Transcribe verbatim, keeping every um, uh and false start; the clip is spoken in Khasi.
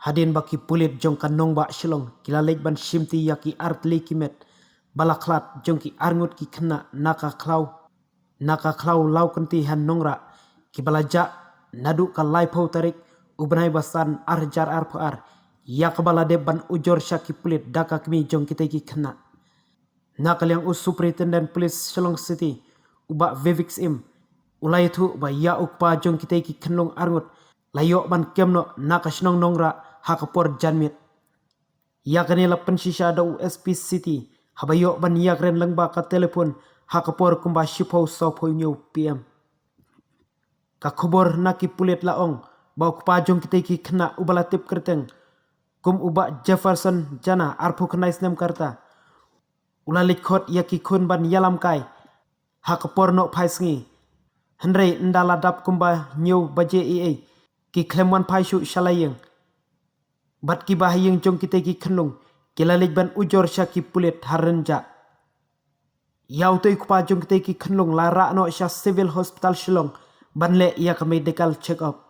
Hadien ba ki pulit jong ka nongbah Shillong ki la leit ban shimti ïa ki artylli ki met ba la khlad jong ki arngut ki khynnah na ka khlaw na ka khlaw Lawkynti ha Nongrah, ki ba la jah naduh ka laiphew tarik u bnai ba san ar hajar arphew ar, ïa kaba la dep ban ujor sha ki pulit da ka kmie jong kitei ki khynnah. Na ka liang u Superintendent Police Shillong City, u Bah Vivek Syiem, u la ïathuh ba ïa u kpa jong kitei ki khynlung arngut la ïoh ban kem noh na ka shnong Nongrah ha ka por janmiet. Ïa kane la pynshisha da u S P City haba ïoh ban ïakren lyngba ka telephone ha ka por kumba shiphew sawphew hynñiew P M. Ka khubor na ki pulit la ong ba u kpa jong kitei ki khynnah uba la tip kyrteng kum u Bah Jefferson Jana, arphew khyndai snem ka rta, u la leit khot ïa ki khun ban ïalam kai ha ka por nohphai sngi. Hynrei ynda la dap kumba hynñiew baje eiei, ki khlem wan phai shuh sha la ïing. Bad ki ba ha ïing jong kitei ki khynlung ki la leit ban ujor sha ki pulit ha Rynjah. Ïa utei u kpa jong kitei ki khynlung la rah noh sha Civil Hospital Shillong ban leh ïa ka medical check up.